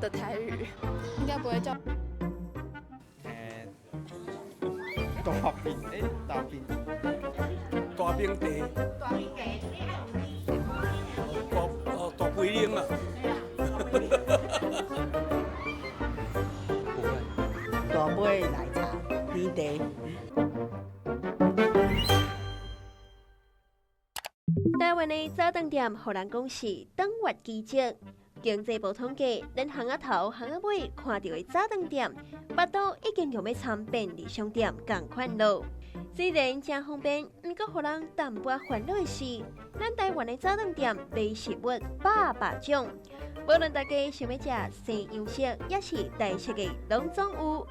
的台語，應該不會叫。大冰欸，大冰，大冰茶，大冰茶，大哦大杯奶啊。不會。大杯奶茶，奶茶。台灣的早頓店，予人講是頓月奇蹟。經濟部統計，咱巷仔頭、巷仔尾看著的早頓店，腹肚已經用欲參便利商店仝款囉。雖然誠方便，毋過予人淡薄煩惱的是，咱台灣的早頓店賣食物百百種，無論大家想欲食西洋式，抑是台式的，攏總有。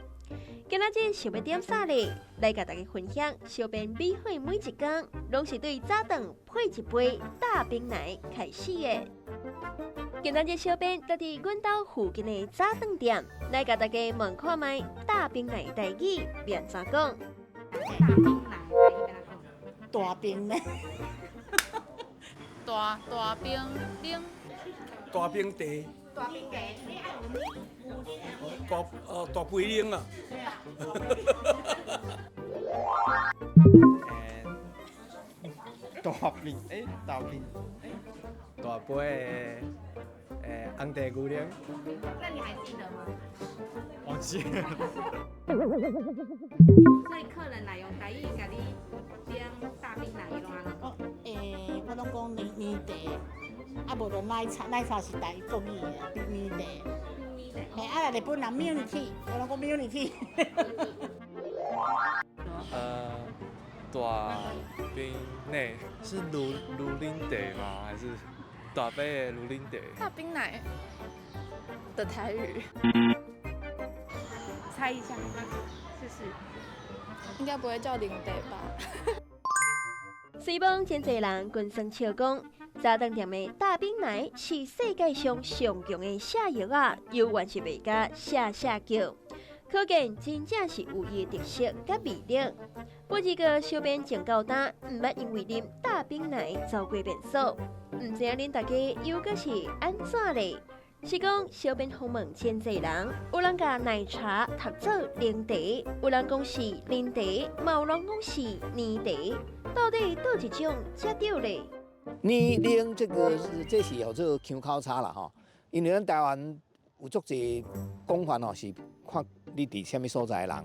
今仔日想欲點啥咧？來共大家分享，小編美好的每一工，攏是對早頓配一杯大冰奶開始的。今仔日小編就佇阮兜附近的早頓店，來共大家問看覓大冰奶台語欲按怎講？大冰奶，大冰奶，大大冰奶，大冰茶，大冰茶，大哦大杯奶啊。大冰欸，大冰，大杯的紅茶牛奶。那你還記得嗎？忘記了。所以客人來用台語共你點大冰奶，伊攏按怎講？我攏講奶奶茶，啊無就奶茶，奶茶是台國語的，奶茶。嘿，啊若日本人 milk tea，我攏講 milk tea。大冰奶是盧盧奶茶嗎？還是大杯的盧奶茶？大冰奶的台語，猜一下，試試。應該不會叫奶茶吧？雖罔真濟人官宣笑講，早頓店的大冰奶是世界上上強的瀉藥仔，猶原是袂共瀉瀉叫，可見真正是有伊的特色佮魅力。不過小編前到今，毋捌因為啉大冰奶走過便所，毋知影恁大家又閣是按怎咧？是講小編訪問真濟人，有人共奶茶讀做奶茶，有人講是奶茶，嘛有人講是奶茶，到底佗一種才對咧？奶奶這個是這是號做腔口差啦吼，因為咱台灣有足濟講法吼，是看你佇啥物所在的人，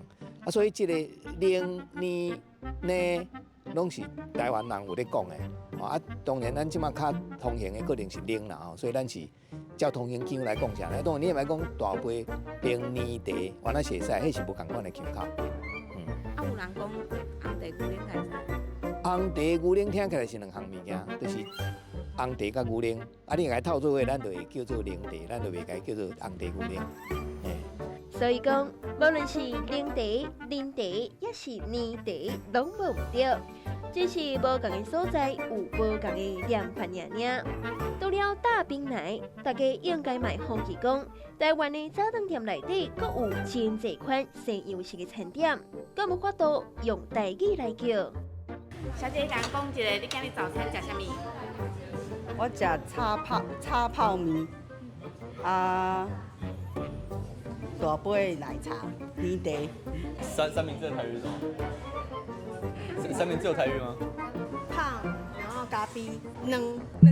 啊，所以這個奶、奶、奶攏是台灣人有咧講的，啊，當然咱這馬較通行的可能是奶啦吼，所以咱是照通行腔來講啥咧。當然你若欲講大杯冰奶茶，原來是會使，彼是無仝款的腔口。啊，有人講紅茶牛奶會使？紅茶牛奶聽起來是兩項物件，就是紅茶佮牛奶，啊，你若共鬥做伙，咱就會叫做奶茶，咱就袂共伊叫做紅茶牛奶。嘿。所以講，無論是奶茶、奶茶，抑是奶茶，攏無毋對，只是無仝的所在有無仝的念法爾爾。除了大冰奶，大家應該嘛會好奇講，台灣的早頓店內底閣有真濟款西洋式的餐點，敢有法度用台語來叫？小姐，共講一下，你今日早餐食啥物？我食炒泡麵，啊，大杯奶茶，奶茶。三明治的台語是什麼？三明治有台語嗎？胖，然後咖啡，軟。雞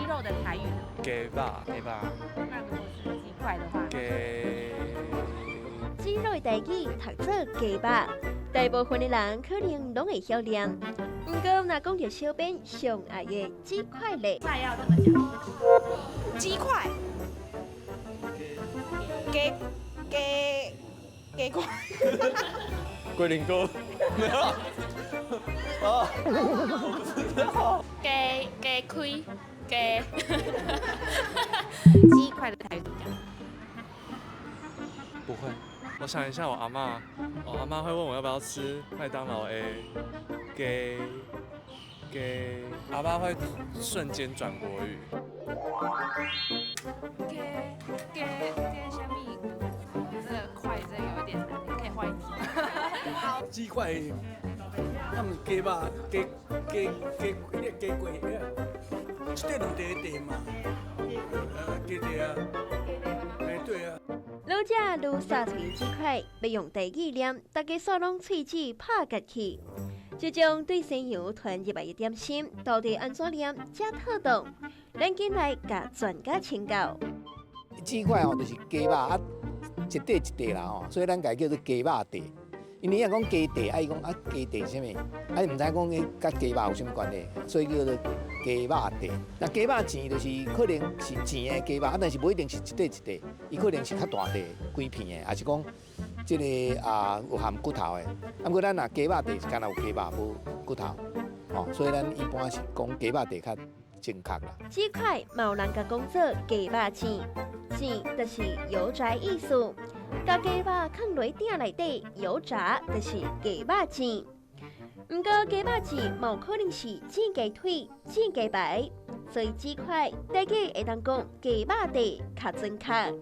肉的台語。雞肉，雞肉。那如果是雞塊的話？雞。雞肉的台語讀做雞肉，大部分的人可能攏會曉念。毋過若講著小編上愛的雞塊咧，塊要怎麼講？雞塊。雞雞雞塊。龜苓膏。沒有。啊，我不知道。雞雞開雞。雞塊的台語怎麼講？不會。我想一下，我阿嬤，我阿嬤會問我要不要吃麥當勞 A，雞雞，阿媽會瞬間轉國語。雞雞雞啥物？這個塊真的有點難，可以換一題。雞塊，他們雞肉、雞雞雞彼个雞塊，一塊兩塊塊嘛，雞塊啊，哎對啊。愈食愈沙喙雞塊，欲用台語唸，大家煞攏喙舌拍結去。這種對西洋傳入來的點心，到底按怎唸才妥當？咱緊來共專家請教。雞塊吼就是雞肉啊，一塊一塊啦吼，所以咱共叫做雞肉塊。因為你若講雞塊，啊伊講啊雞塊是啥物？啊伊毋知影講彼佮雞肉有啥物關係，所以叫做雞肉塊。那雞肉糋就是可能是糋的雞肉，啊但是無一定是一塊一塊，伊可能是較大塊規片的，抑是講這个啊有含骨頭的。啊，毋過咱若雞肉塊是干焦有雞肉無骨頭，吼，所以咱一般是講雞肉塊較正確啦。雞塊嘛有人共講做雞肉糋，糋就是油炸意思。共雞肉囥落鼎內底油炸，就是雞肉糋。毋過雞肉糋嘛有可能是煎雞腿、煎雞排，所以雞塊台語會當講雞肉塊較準確。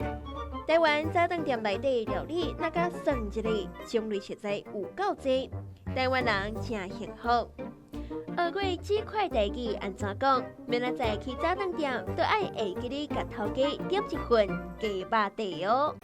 台灣早頓店內底料理，若共算一下，種類實在有夠濟，台灣人誠幸福。學過雞塊台語按怎講？明仔載去早頓店，都愛會記得共頭家點一份雞肉塊哦。